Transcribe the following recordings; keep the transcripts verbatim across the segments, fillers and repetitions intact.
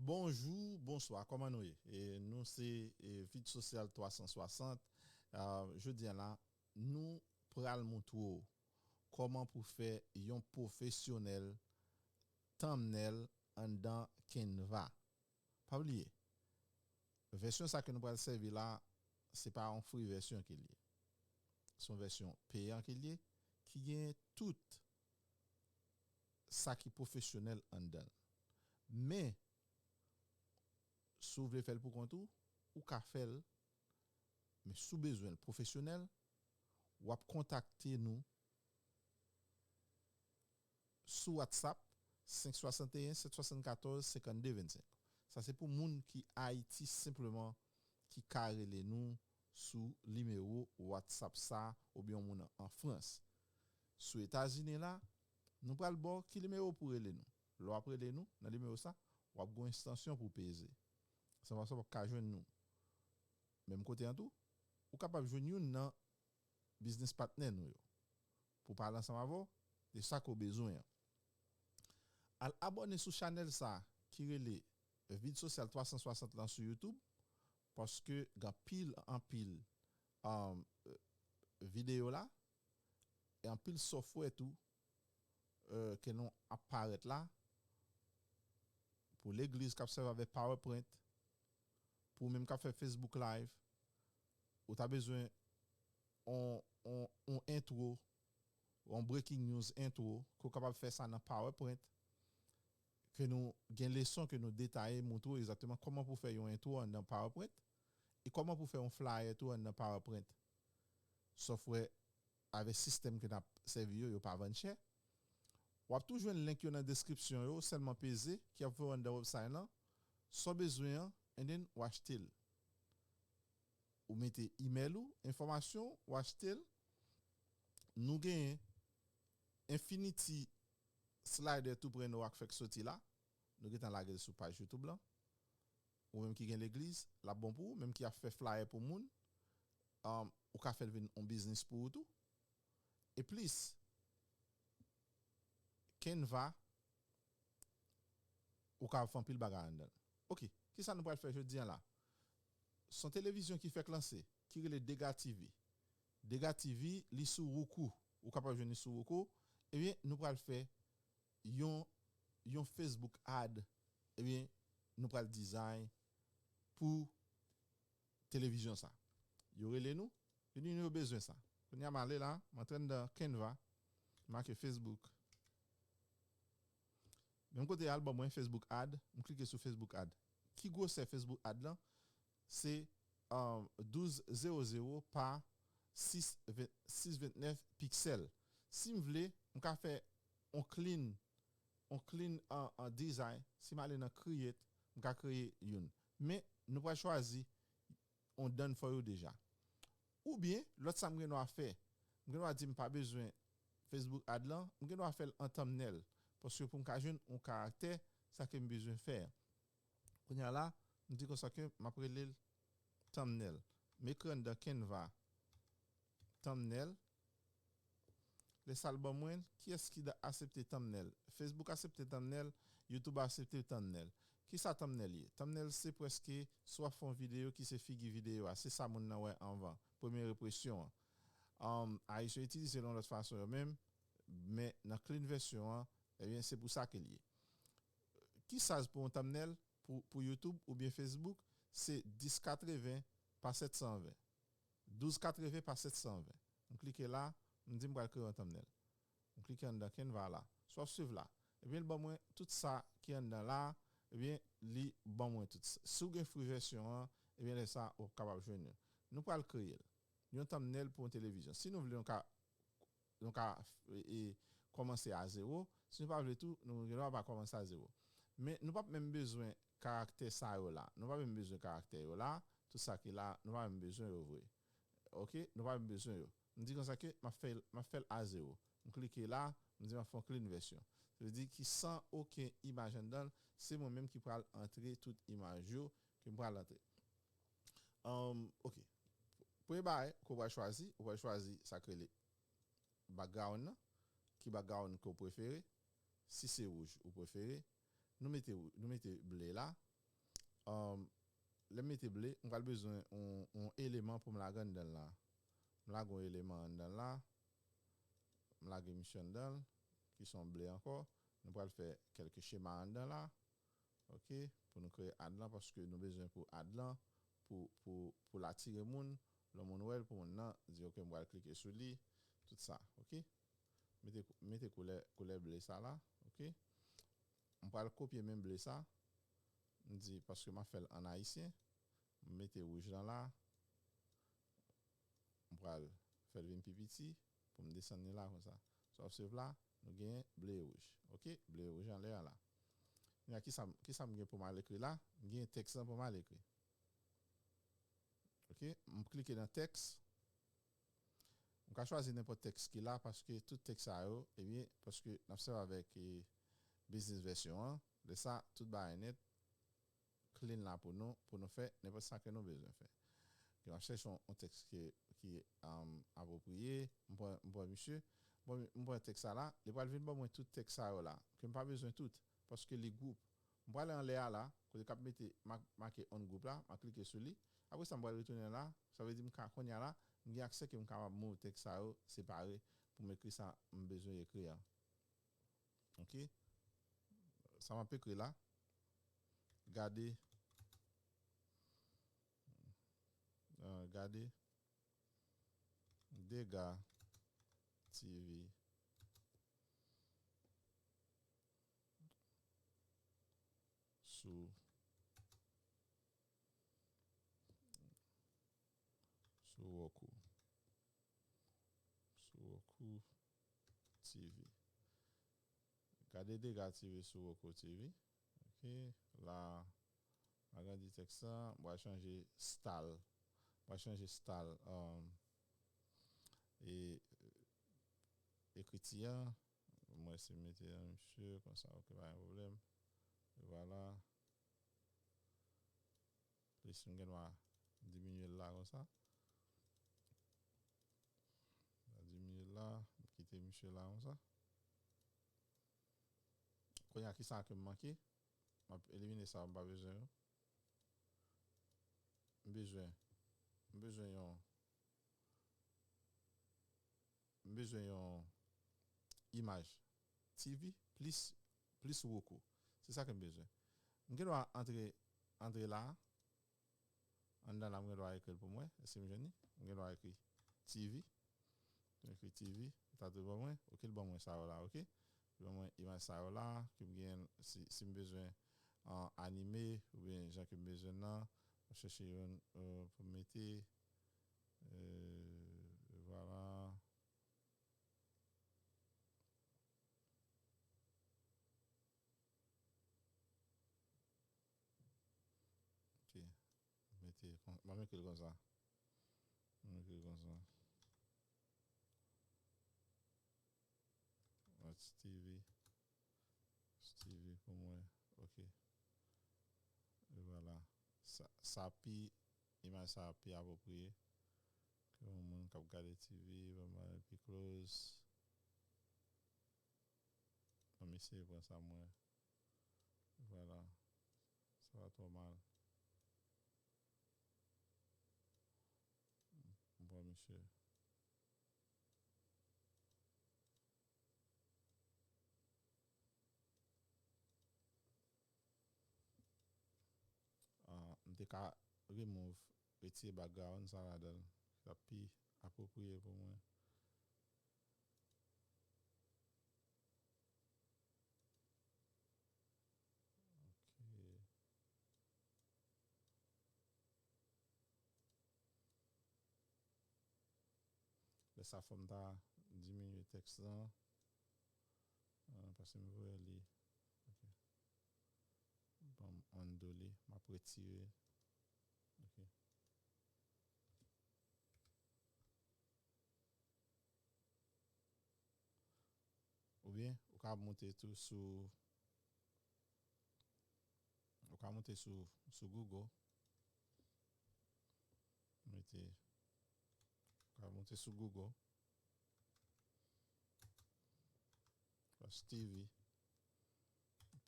Bonjou, bonswa, kòman nou ye? E nou se e, Vid Sosyal twa san swasant. Uh, jodi a la, nou pral montre w kòman pou fè yon pwofesyonèl thumbnail anndan Canva. Pa bliye, vèsyon sa ke nou pral sèvi la, se pa yon free vèsyon ke l ye. Se yon vèsyon peyan ke l ye, ki gen tout sa ki pwofesyonèl anndan l. Men, si w vle fè l pou kont ou, ou ka fè l. Men si w bezwen l pwofesyonèl, w ap kontakte nou sou WhatsApp, senk swasanteyen sèt swasannkatòz senkannde vennsenk. Sa se pou moun ki Ayiti senpleman, ki ka rele nou sou nimewo WhatsApp sa, oubyen yon moun an Frans. Sou Etazini la, nou pral ba w ki nimewo pou rele nou. Lè w ap rele nou nan nimewo sa, w ap gen yon estansyon pou w peze. San fwa sa w p ap ka jwenn nou. Menm kote an tou, ou kapab jwenn youn nan biznis patnè nou yo pou pale ansanm avè w de sa ke w bezwen an. Al abòne sou chanèl sa ki rele Vid Sosyal twa san swasant lan sou YouTube, paske gen anpil, anpil um, videyo la, e anpil software tou uh, ke nou ap parèt la, pou legliz k ap sèvi avèk PowerPoint, pou menm k ap fè Facebook Live, ou ta bezwen on, on, on intro, on breaking news intro, ke w kapab fè sa nan PowerPoint, ke nou gen leson ke nou detaye, montre w egzakteman kòman pou fè yon intro anndan PowerPoint, e kòman pou fè yon flyer tou anndan PowerPoint. Software avèk sistèm ke n ap sèvi yo, yo pa vann chè. W ap tou jwenn link yo nan deskripsyon yo, sèlman peze, ki ap voye w anndan website lan, sa w bezwen an, and then w achte l. Ou mete email ou, enfòmasyon, w achte l. Nou genyen Infinity Slider tou pre nou ak fèk soti la. Nou gentan lage l sou paj YouTube lan. Ou menm ki gen legliz, l ap bon pou ou, menm ki ap fè flyer pou moun, um, ou ka fè l vin yon biznis pou ou tou. E plis, Canva, ou ka fè anpil bagay anndan l. Ok, kisa nou pral fè jodi a la? Se yon televizyon ki fèk lanse, ki rele Dega T V. Dega T V, li sou Roku. Ou kapab jwenn li sou Roku. Ebyen, nou pral fè yon, yon Facebook ad. Ebyen, nou pral design pou televizyon sa. Yo rele nou, yo di nou yo bezwen sa. Kounye a m ale la, m antre anndan Canva, m make Facebook. Menm kote a, l ban mwen Facebook ad, m klike sou Facebook ad. Ki gwosè Facebook ad lan? Se um, douz zewo zewo pa sis vennèf piksèl. Si m vle, m ka fè on clean, on clean an, an design. Si m ale nan create, m ka kreye youn. Men, nou pral chwazi on done for you deja. Oubyen, lòt sa m gen dwa fè, m gen dwa di m pa bezwen Facebook ad lan, m gen dwa fè l an thumbnail. Paske pou m ka jwenn on karaktè, sa ke m bezwen fè. Kounye a la, m di konsa ke m ap rele l thumbnail. M ekri anndan Canva thumbnail. Lè sa l ban mwen, kiyès ki da- aksepte thumbnail? Facebook aksepte thumbnail, YouTube aksepte thumbnail. Kisa thumbnail ye? Thumbnail se prèske si w ap fè yon videyo ki se figi videyo a, se sa moun nan wè anvan, premye enpresyon an. Um, Ayisyen itilize l yon lòt fason yo menm, men nan clean vèsyon an, ebyen se pou sa ke l ye. Ki size pou yon thumbnail pou, pou YouTube oubyen Facebook? Se dis katreven pa sèt san ven. Douz katreven pa sèt san ven. M klike la, m di m pral kreye yon thumbnail. M klike anndan Canva la. Si w ap swiv la. Ebyen, l ban mwen tout sa ki anndan la. Ebyen, li ban mwen tout sa. Si w gen free vèsyon an, ebyen, lè sa, w ap kapab jwenn yo. Nou pral kreye l. Yon thumbnail pou yon televizyon. Si nou vle, nou ka nou ka e, kòmanse a zewo. Si nou pa vle tou, nou gen dwa pa kòmanse a zewo. Men nou p ap menm bezwen karaktè sa yo la. Nou pa menm bezwen karaktè yo la. Tout sa ki la, nou pa menm bezwen yo vre. Ok? Nou pa menm bezwen yo. M di konsa ke m ap fè l, m ap fè l a zewo. M klike la, m di m ap fè yon clean vèsyon. Sa vle di ki san okenn imaj anndan l, se mwen menm ki pral antre tout imaj yo ke m pral antre. Um, ok. Premye bagay ke w pral chwazi, ou pral chwazi sa k rele background nan. Ki background ke w prefere? Si se wouj ou prefere, nou mete, nou mete ble la. um, lè m mete ble, m pral bezwen yon, yon eleman pou m lage anndan l la. M lage yon eleman anndan l la. M lage misye anndan l, ki se yon ble ankò. Nou pral fè kèlke chema anndan la. Ok, pou nou kreye ad lan, paske nou bezwen pou ad lan, pou, pou, pou l atire moun, lè moun wè l, pou moun nan di, ok, m pral klike sou li, tout sa, ok. Mete, mete koulè, koulè ble sa la, ok. M pral kopye menm ble sa, m di, paske m ap fè l an ayisyen, m mete wouj lan la, m pral fè l vin pi piti pou m desann li la konsa. Sa w ap swiv la, nou genyen ble e wouj. Ok, ble e wouj anlè an la. Kounye a, kisa, kisa m gen pou m al ekri la? M genyen tèks lan pou m al ekri. Ok, m klike nan tèks. M ka chwazi nenpòt tèks ki la, paske tout tèks sa yo, ebyen, paske n ap sèvi avèk, eh, Business Version an, lè sa, tout bagay nèt, clean la pou nou, pou nou fè nenpòt sa ke nou bezwen fè. Ok, m ap chèche yon, yon tèks ki, ki, um, apwopriye. M pran, m pran misye. Bon, m pran tèks sa la. Li pral vin ban mwen tout tèks sa yo la. Ke m pa bezwen tout. Paske li gwoup. M prale anlè a la. Kote k ap mete, ma-, make on gwoup la. M a klike sou li. Apre sa, m pral retounen la. Sa vle di m ka, kounye a la, m gen aksè ke m kapab move tèks sa yo separe pou m ekri sa m bezwen ekri a. Ok. Sa m ap ekri la. Gade. Ah, gade. Dega T V sou, sou Roku. Sou Roku T V. Gade Dega T V sou Roku T V. Ok. La, m agrandi tèks la. M pral chanje style. M pral chanje style, um, e, ekriti a. Mwen se mete nan misye konsa, ok, pa gen pwoblèm. E vwala. Plis m gen dwa diminye l la konsa. M diminye l la, m kite misye la konsa. Kounye a, kisa ke m manke? M ap elimine sa, m pa bezwen yo. M bezwen, m bezwen yon M bezwen yon imaj T V plis, plis Roku. Se sa ke m bezwen. M gen dwa antre, antre la. Anndan la, m gen dwa ekri l pou mwen. Èske m jwenn li? M gen dwa ekri T V. M ekri T V. Li ta dwe ban mwen. Ok, l ban mwen sa yo la, ok? Li ban mwen imaj sa yo la. Ke m gen, si, si m bezwen, ah, anime, oubyen jan ke m bezwen nan, m chèche youn, euh, pou m mete. Euh, vwala. Ok. Mete kon-, m ap ekri l konsa. M ap ekri l konsa. Watch T V. Stevie pou mwen. Ok. E vwala. Sa, sa pi, imaj sa pi apwopriye. Ke yon moun k ap gade T V, ban m pi close. Ban m eseye pran sa mwen. Vwala. Sa pa twò mal. M pran misye. Ah, m te ka remove, retire background sa ladan l. Sa pi apwopriye pou mwen. Ok. Lè sa fò m ta diminye tèks lan. Ah, paske m voye li. Ok. Ban m undo li. M ap retire. Ok. Oubyen, ou ka moute tou sou, ou ka moute sou, sou Google. Mete, ou ka moute sou Google. Watch T V,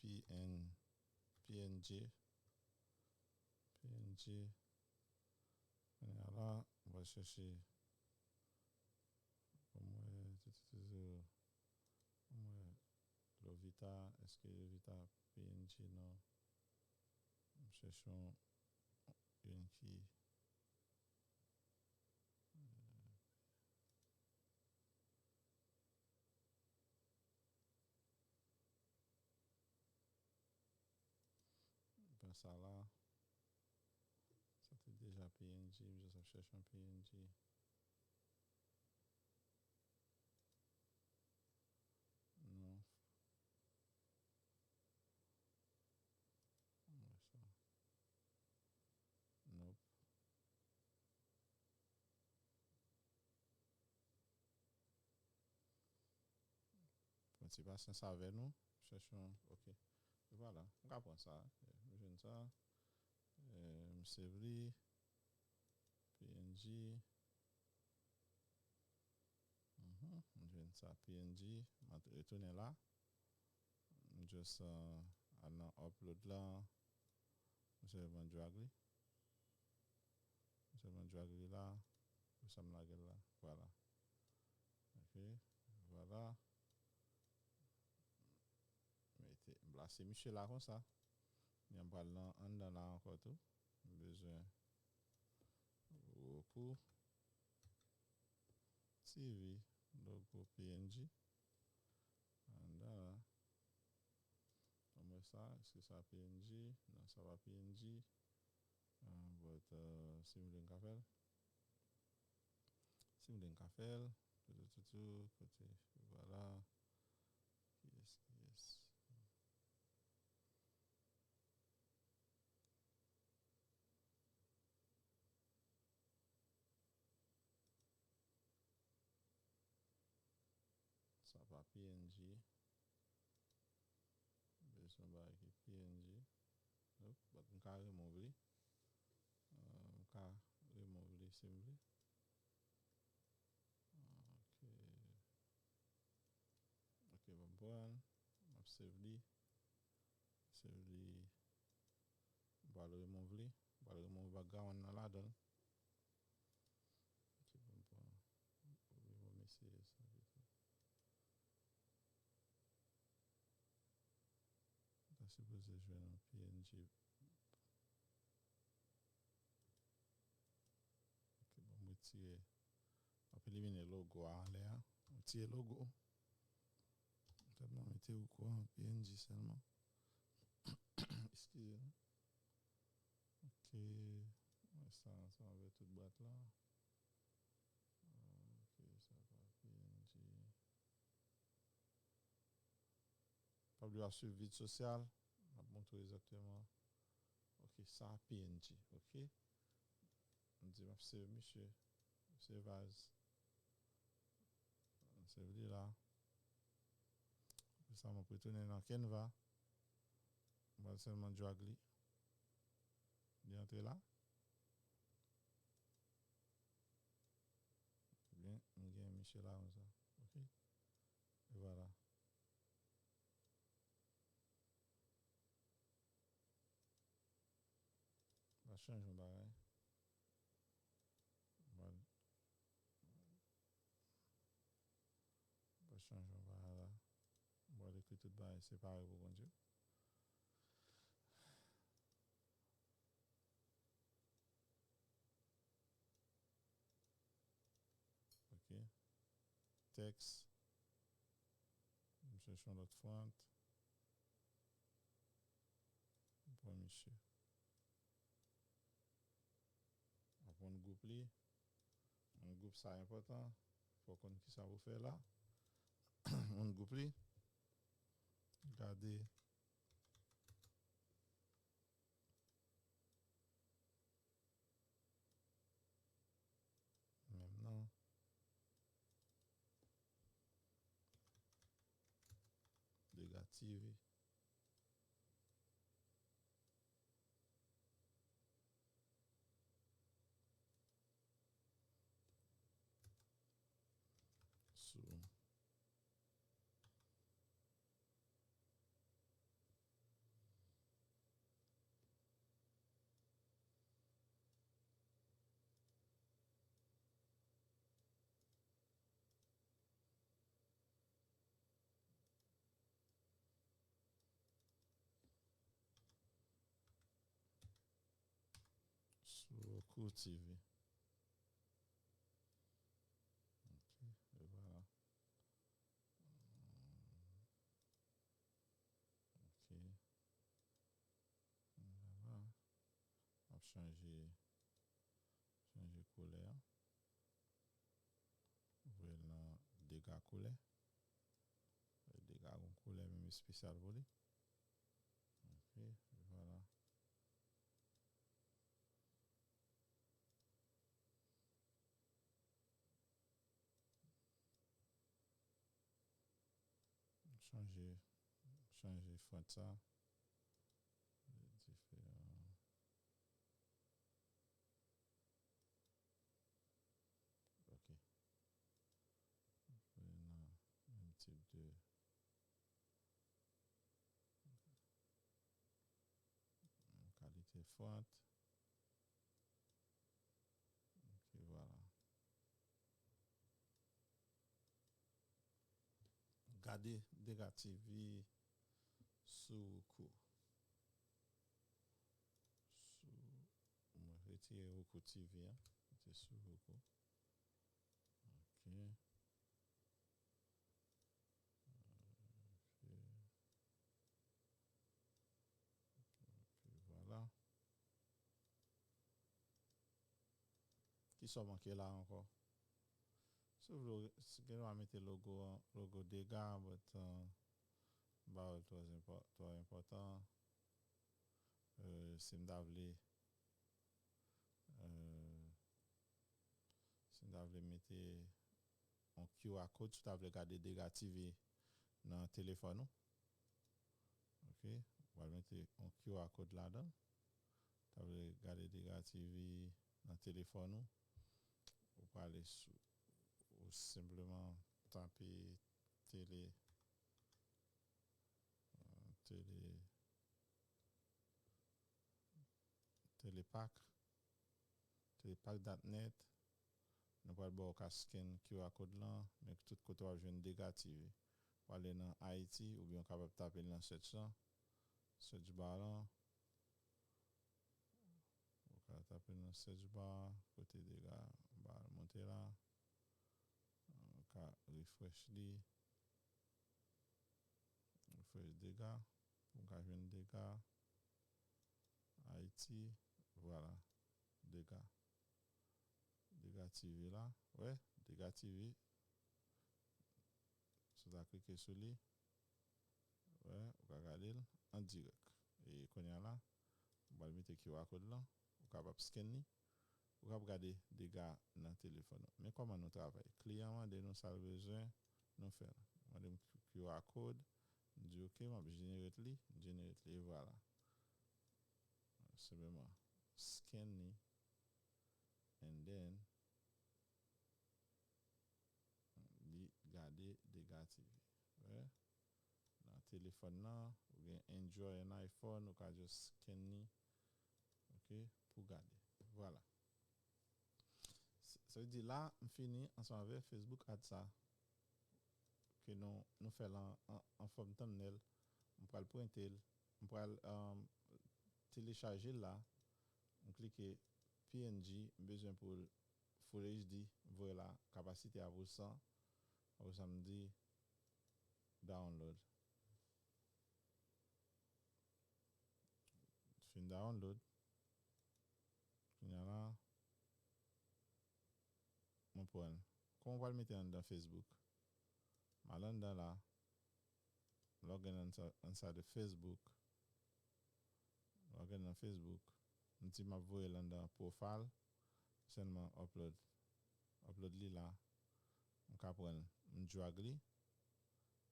P N, P N G. Kounye a la, m pral chèche pou m wè, ti, ti, ti, ti, pou m wè Lovita, èske Lovita P N G non? M chèche yon, yon ki, euh, Pran sa la. Sa te deja P N G, m jis ap chèche yon P N G. Non. Mwen sa. Nope. Pran ti pasyans avè nou. Chèche yon, ok. E vwala. M ka pran sa. M jwenn sa. Eh, m save li. P N G. Mhm, m jwenn sa P N G. M retounen la. M just, uh, al nan upload la. M sèlman drag li. M sèlman drag li la. Pou sa m lage l la. Vwala. Ok. Vwala. Mete, m plase misye la konsa. Men m pral nan anndan la ankò tou. M bezwen Roku T V, logo P N G. Anndan la. Ann wè sa, èske sa P N G? Non, sa pa P N G. Ah, but, uh, si m vle m ka fè l. Si m vle m ka fè l. Toutou, toutou, kote, vwala. Kiyès, kiyès? Sa pa P N G. Bezwen bagay ki P N G. Nope, but m ka remove li. Uh, m ka remove li si m vle. Ok. Ok, bon, m pran l. M ap save li. Save li. M pral remove li. M pral remove background nan ladan l. Ok, bon, m pran. Wi, bon, m eseye sa pito. M ta sipoze jwenn yon P N G. Ok, bon, m retire. M ap elimine logo a anlè a. M retire logo. Sèlman mete Roku an P N G sèlman. Eskize m. Ok. Mwen sa ansanm avè tout bwat la. Ok, sa pa P N G. Pa bliye ap swiv Vid Sosyal. M ap montre w egzakteman. Ok, sa P N G. Ok. M di m ap save misye. Save as. M save li la. Apre sa, m ap retounen nan Canva. M pral sèlman drag li. Li antre la. Ebyen, m gen misye la konsa. Ok. E vwala. M va chanje yon bagay. M va, m va chanje yon bagay la. M va ekri tout bagay separe pou Bondye. Ok. Tèks. M chèche yon lòt font. M pran misye. Aprann gwoup li. Yon gwoup sa enpòtan. Fò w konn kisa pou fè la. Yon gwoup li. Gade. Menm non. Dega T V. Sou. Roku T V. Ok, e vwala. Ok. Vwala. M ap chanje, chanje koulè a. Voye l nan dega koulè. Dega gon koulè menm espesyal pou li. Ok, vwala. Chanje, chanje font sa. Diferan. Ok. Nan menm tip de, menm kalite font. Ok, vwala. Gade Dega T V sou Roku. Sou, mwen retire Roku T V an. Mete sou Roku. Ok. Ok. Ok, vwala. Kisa w manke la ankò? Si w vle, si gen dwa mete logo an, logo Dega, but, uh, m pa wè l twò enpò-, twò enpòtan. Euh, si m ta vle, euh, si m ta vle mete yon Q R code, si w ta vle gade Dega T V nan telefòn ou. Ok, ou pral mete yon Q R code ladan. Ta vle gade Dega T V nan telefòn ou. Ou prale sou, ou senpleman tape tele, euh, tele, telepak, telepak dot net. Nou pral ba w ka scan Q R code lan, men tout kote w ap jwenn Dega T V. Ou ale nan Ayiti, oubyen w kapab tape l nan search lan, search bar lan. Ou ka tape nan search bar, kote Dega ba l monte la. Ou ka refresh li. Refresh Dega. Ou ka jwenn Dega. Ayiti. Vwala. Dega. Dega T V la. Wè, Dega T V. Si w ta klike sou li, wè, ou ka gade l an dirèk. E kounye a la, m pral mete Q R code lan, ou kapab scan li, ou kapab gade Dega nan telefòn ou. Men kòman nou travay. Kliyan mande nou sa l bezwen, nou fè l. Mande m Q R code, m di ok, m ap generate li, m generate li, e vwala. Senpleman scan li, and then li gade Dega T V. Wè? Nan telefòn nan, ou gen Android and iPhone, ou ka just scan li, ok, pou gade. Vwala. Sa, sa vle di la, m fini ansanm avè Facebook Ads sa. Ke nou, nou fè l an, an, an fòm thumbnail. M pral printe l. M pral, um, telechaje l la. M klike P N G, m bezwen pou l Full H D, voye la, kapasite a pou san. Apre sa, m di download. Fin download. Kounye a la, mwen pran l. Kòman w pral mete anndan Facebook? M al anndan la. Log in ansa-, inside of Facebook. Log in nan Facebook. M di m ap voye l anndan profile. Sèlman upload. Upload li la. M ka pran l. M drag li.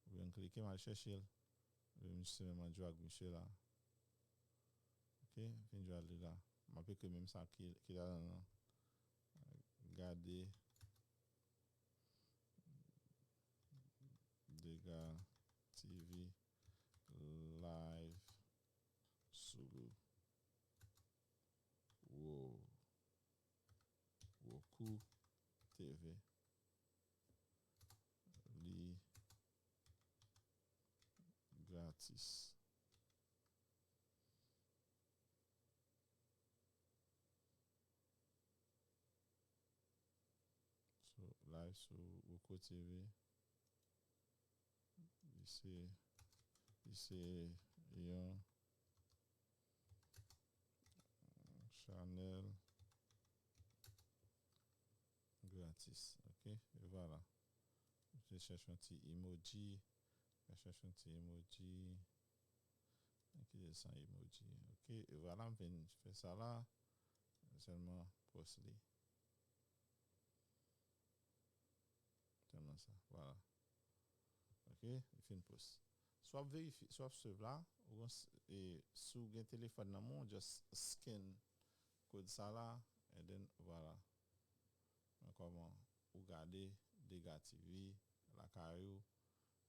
Oubyen m klike, m al chèche l. Oubyen m senpleman drag misye la. Ok, m fin drag li la. M ap ekri menm sa ki, ki ladan nan. Gade Dega T V live sou Wo-, Wokou T V. Li gratis. live sou Woko T V. Li se, li se yon chanèl gratis. Ok, e vwala. M te chèche yon ti emoji. M te chèche yon ti emoji. Kite l san emoji. Ok, e vwala, m vin fè sa la. Sèlman post li. Sèlman sa. Vwala. Ok, li fin post. Si w ap verifye, si w ap swiv la, ou gon s- e, si w gen telefòn nan men w, just scan kòd sa la, and then, vwala. Men kòman ou gade Dega T V, lakay ou,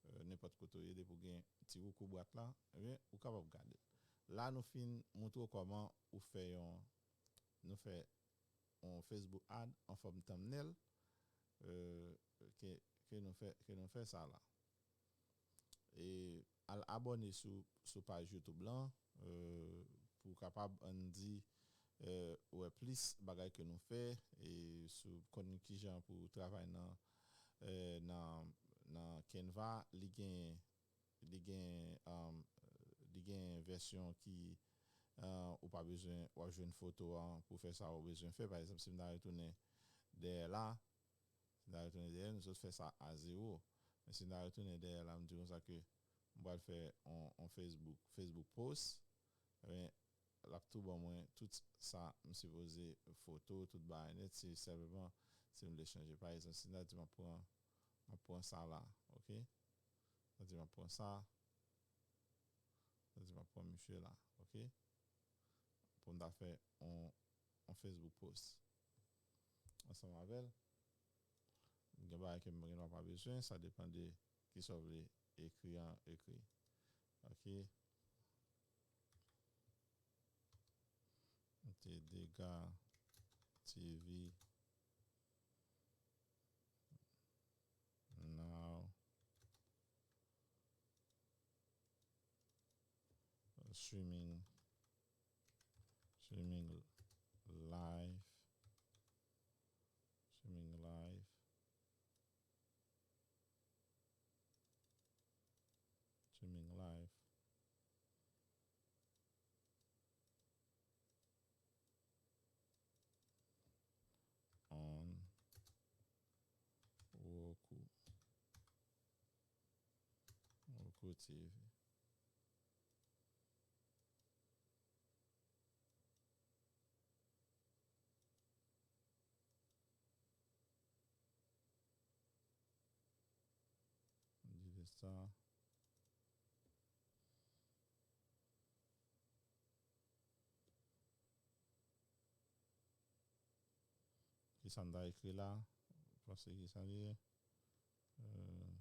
euh, nenpòt kote w ye, depi w gen ti woukou bwat la, ebyen, ou kapab gade l. La, nou fin montre w kòman ou fè yon, nou fè yon Facebook ad an fòm thumbnail, euh, ke, ke nou fè, ke nou fè sa la. E al abòne sou, sou paj YouTube lan, euh, pou w kapab, ann di, euh, wè plis bagay ke nou fè, e sou konn kijan pou w travay nan, euh, nan, nan Canva, li gen, li gen, um, li gen vèsyon ki, uh, ou pa bezwen, w ap jwenn foto an pou fè sa ou bezwen fè. Pa egzanp, si m ta retounen dèyè la, si n ta retounen dèyè, nou sot fè sa a zewo. Men si n ta retounen dèyè la, m di konsa ke m pral fè on, on Facebook, Facebook post, ebyen, l ap tou ban mwen tout sa m sipoze, foto, tout bagay nèt, se senpleman si m vle chanje. Pa egzanp, si n ta di m ap pran, m ap pran sa la, ok? Sa di m ap pran sa, sa di m ap pran misye la, ok? Pou m ta fè on, on Facebook post ansanm avè l. Gen bagay ke m gen dwa pa bezwen, sa depann de kisa w vle ekri an, ekri. Ok. M te Dega T V. Now, uh, streaming, streaming live, streaming live, streaming live. On Roku. Roku T V. Di de sa. Kisa m ta ekri la? Paske kisa li ye? Euh,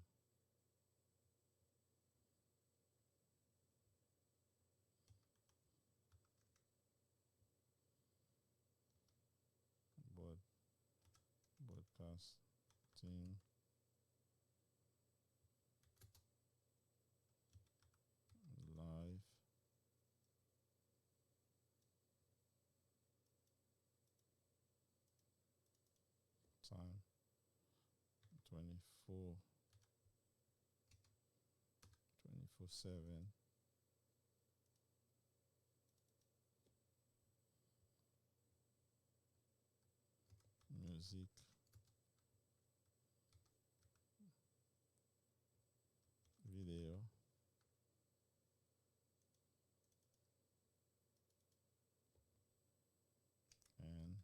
Broad-, broadcasting live time twenty-four, twenty-four seven. Music. Video. And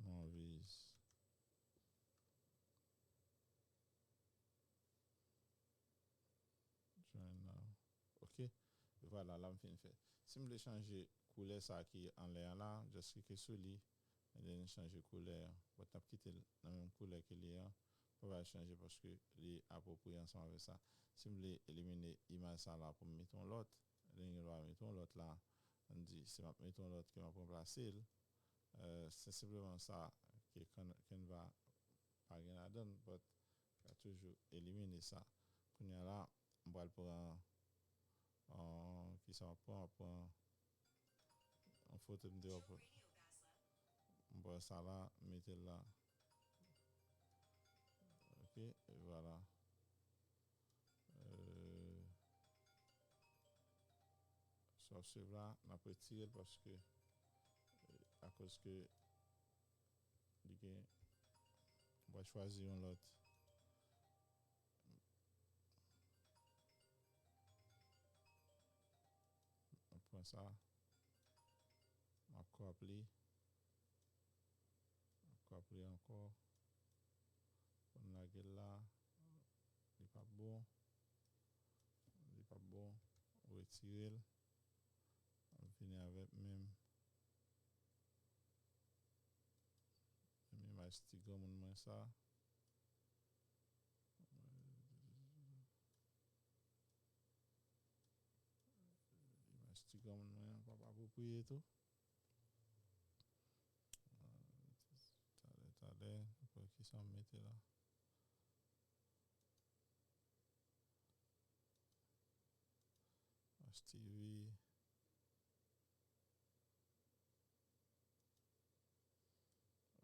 movies. Join now. Ok. Vwala, la m fin fè. Si m vle chanje koulè sa ki anlè an la, just klike sou li, and then chanje koulè an. But n ap kite l nan menm koulè ke li an. Pa bay chanje paske li apwopriye ansanm avèk sa. Si m vle elimine imaj sa la pou m mete yon lòt, then gen dwa mete yon lòt la. Ann di, si m ap mete yon lòt ke m ap ranplase l, euh, se senpleman sa ke Can-, Canva pa gen ladan l, but l ap toujou elimine sa. Kounye a la, m pral pran, euh, kisa m ap pran? M ap pran yon foto m te wè pou m pran sa la, m mete l la. Ok, e vwala. Euh, sa w ap swiv la, m ap retire l paske, euh, akoz ke li gen, m pral chwazi yon lòt. M pran sa. M ap crop li. M ap crop li ankò. Pou n lage l la. Li p ap bon. Li p ap bon. Retire l. M ap vini avèk menm, menm imaj ti granmoun mwen sa. Imaj ti granmoun mwen an p ap apwopriye tou. Talè, talè, pou ki sa m mete la? H T V.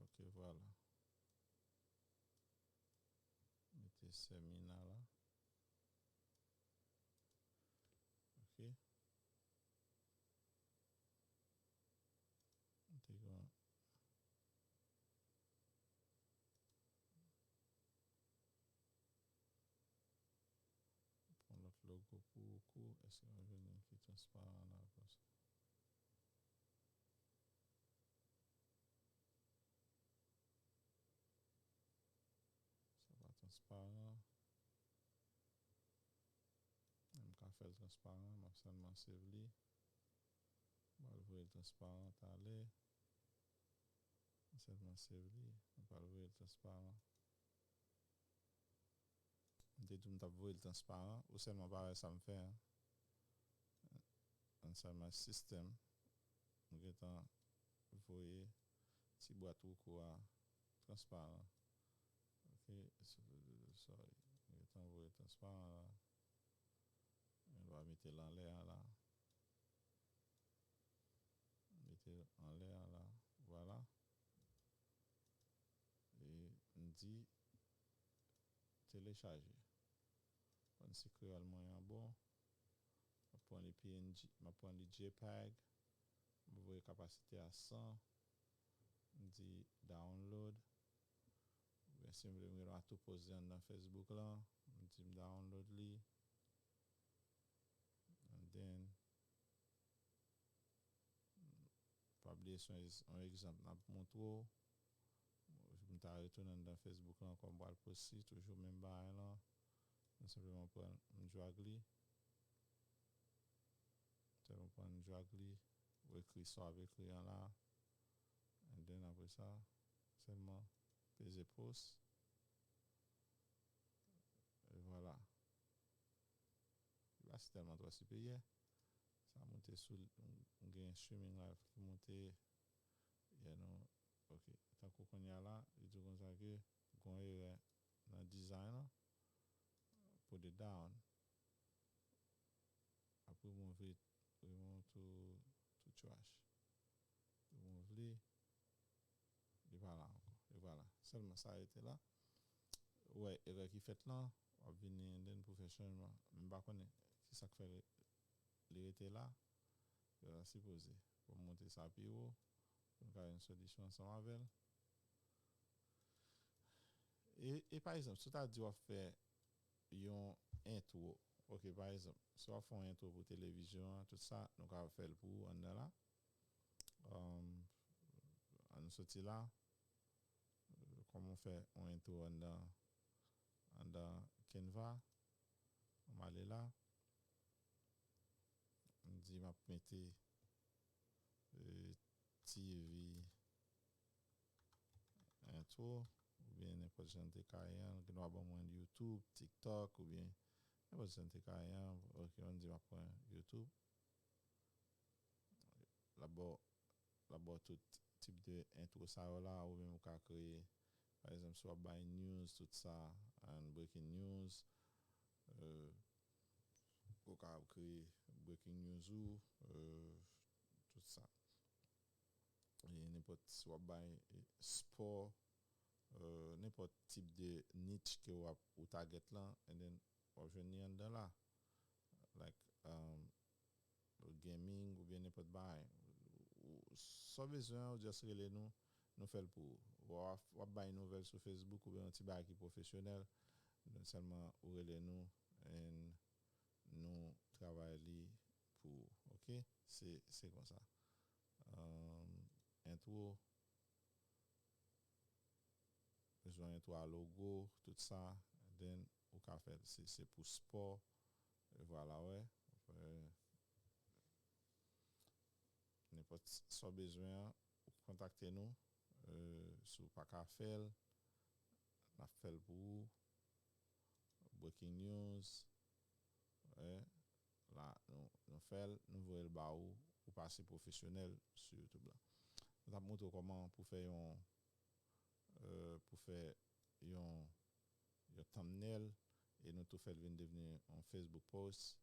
Ok, vwala. Mete Semina la. Ok. M te gen yon lòt logo pou ou kou. Èske mwen jwenn yon ki transparan la konsa? Sa pa transparan. M ka fè l transparan, m ap sèlman save li. M pral voye l transparan talè. M sèlman save li, m pral voye l transparan. M te di w m t ap voye l transparan, ou sèlman pa wè sa m fè an. An sèlman sistèm, m gentan voye ti bwat woukou a transparan. Ok, so-, sorry. M gentan voye transparan la. M va mete l anlè a la. Mete l anlè a la. Vwala. E m di telechaje. Pran si kreyòl mwen an bon. M ap pran li P N G, m ap pran li JPEG. M voye kapasite a san. M di download. Oubyen si m vle m gen dwa tou poste anndan Facebook lan, m di m download li. And then, pa bliye se yon egz-, yon egzanp n ap montre w. M ta retounen anndan Facebook lan ankò, m pral poste toujou menm bagay lan. M senpleman pran, m drag li. Sèlman pran drag li, ou ekri sa w ap ekri an la. And then apre sa, sèlman peze post. E vwala. Li pa si tèlman twò siperyè. Sa monte sou, m gen streaming live ki monte. Yeah, non. Ok. Tankou kounye a la, li di w konsa ke gon erè nan design lan. Put it down. Ap remove it, remove to, to trash. Remove li. Li pa la ankò. E vwala. Sèlman sa rete la. Ou wè erè ki fèt lan, w ap vini and then pou fè chanjman. Men m pa konnen ki sa k fè li, li rete la. Yo ta sipoze. Pou m monte sa pi wo, pou n ka jwenn solisyon ansanm avè l. E, e pa egzanp, si w ta di w ap fè yon entwo, ok, pa egzanp, si w ap fè yon entwo pou televizyon an, tout sa, nou ka fè l pou ou anndan la. Um, ann soti la. Kòman w fè yon entwo anndan, anndan Canva? M ale la. M di m ap mete, eh, T V entwo, oubyen nenpòt jan n te ka ye an, gen dwa ban mwen YouTube, TikTok, oubyen nenpòt jan n te ka ye an. Ok, ann di m ap pran YouTube. L ap ba w, l ap ba w tout tip de entwo sa yo la, ou menm ou ka kreye, pa egzanp, si w ap bay news, tout sa, and breaking news, euh, ou ka kreye breaking news ou, euh, tout sa. e nenpòt si w ap bay e, spò, e, nenpòt tip de niche ke w ap ou target lan, and then w ap jwenn li anndan la. Like, um, gaming oubyen nenpòt bagay. Ou, sa w bezwen an, ou just rele nou, nou fè l pou ou. W ap, w ap bay nouvèl sou Facebook oubyen yon ti bagay ki pwofesyonèl, sèlman ou rele nou, and nou travay li pou ou, oke? Se, se konsa. Um, entwo, bezwen entwo a logo, tout sa, then ou ka fè l. Se, se pou spò, e vwala, wè. Fè nenpòt sa w bezwen an, ou kontakte nou, e, si w pa ka fè l, n ap fè l pou ou. Breaking news, wè, la, nou, nou fè l, nou voye l ba ou, ou pase pwofesyonèl sou YouTube la. Nou t ap montre w kòman pou fè yon, e, pou fè yon, yon thumbnail, e nou tou fè l vin devni yon Facebook post,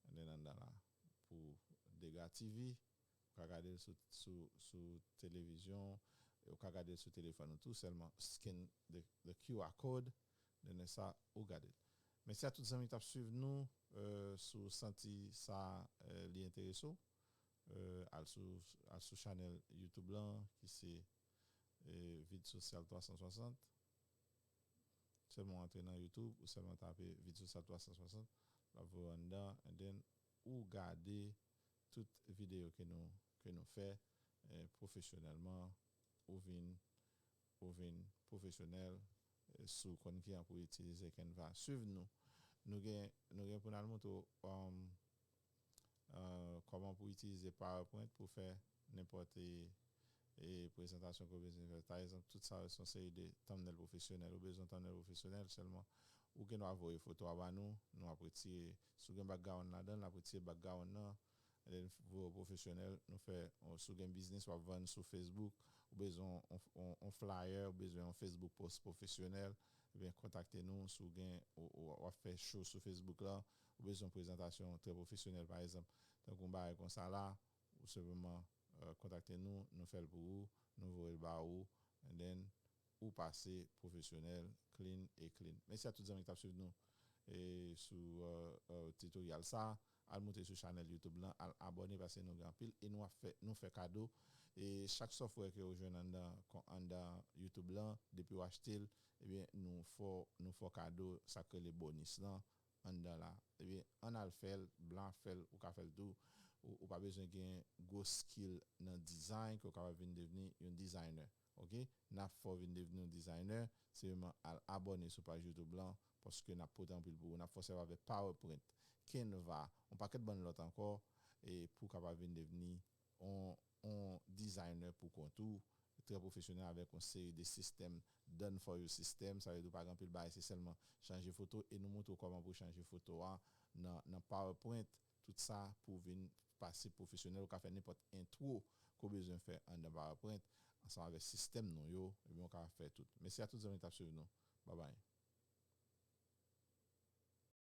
and then anndan la, pou Dega T V, ou ka gade l sou, sou, sou televizyon, e ou ka gade l sou telefòn ou tou, sèlman scan the, the Q R code, then sa, ou gade l. Mèsi a tout zanmi k t ap swiv nou, e, si w santi sa, e, li enterese w, e, al sou, al sou chanèl YouTube lan, ki se, e, Vid Sosyal twa san swasant. Sèlman w antre nan YouTube, ou sèlman tape Vid Sosyal twa san swasant, l ap voye w anndan, and then ou gade tout videyo ke nou, ke nou fè, e, pwofesyonèlman, ou vin, ou vin pwofesyonèl, e, si w konn kijan pou itilize Canva. Swiv nou. Nou gen, nou gen pou n al montre w, um, e, kòman pou itilize PowerPoint pou fè nenpòt, e, e, prezantasyon ke w bezwen fè. Pa egzanp, tout sa yo se yon seri de thumbnail pwofesyonèl. Ou bezwen thumbnail pwofesyonèl sèlman. Ou gen dwa voye foto a ba nou, nou ap retire. Si w gen background ladan l, n ap retire background nan. And then voye w pwofesyonèl, nou fè, on, si w gen biznis w ap vann sou Facebook, ou bezwen on, on, on flyer, ou bezwen yon Facebook post pwofesyonèl, ebyen, kontakte nou. Si w gen, ou, ou, w ap fè show sou Facebook la, ou bezwen yon prezantasyon trè pwofesyonèl, pa egzanp, tankou yon bagay konsa la, ou senpleman, e, kontakte nou, nou fè l pou ou, nou voye l ba ou, and then ou pase pwofesyonèl, clean e clean. Mèsi a tout zanmi ki t ap swiv nou, e, sou, e, e, tutorial sa. Al monte sou chanèl YouTube lan, al abòne paske nou gen anpil e nou ap fè, nou fè kado. E chak software ke ou jwenn anndan, kon, anndan YouTube lan, depi w achte l, ebyen, nou fè w, nou fè w kado sa k rele bonis lan anndan la. Ebyen, ann al fè l, blan ap fè l, ou ka fè l tou. Ou, ou pa bezwen gen gwo skill nan design ke w kapab vin devni yon designer. Oke? N ap fè w vin devni yon designer, senpleman al abòne sou paj YouTube lan, paske n ap pote anpil pou ou. N ap fè w sèvi avèk PowerPoint, Canva, yon pakèt bann lòt ankò, e pou w kapab vin devni yon, yon designer pou kont ou, trè pwofesyonèl avèk yon seri de sistèm done for you system. Sa vle di w pa gen anpil bagay, se sèlman chanje foto, e nou montre w kòman pou w chanje foto a nan, nan PowerPoint, tout sa pou w vin pase pwofesyonèl, ou ka fè nenpòt entwo ke w bezwen fè anndan PowerPoint, ansanm avèk sistèm nou yo, ebyen, ou ka fè tout. Mèsi a tout zanmi ki t ap swiv nou. Babay.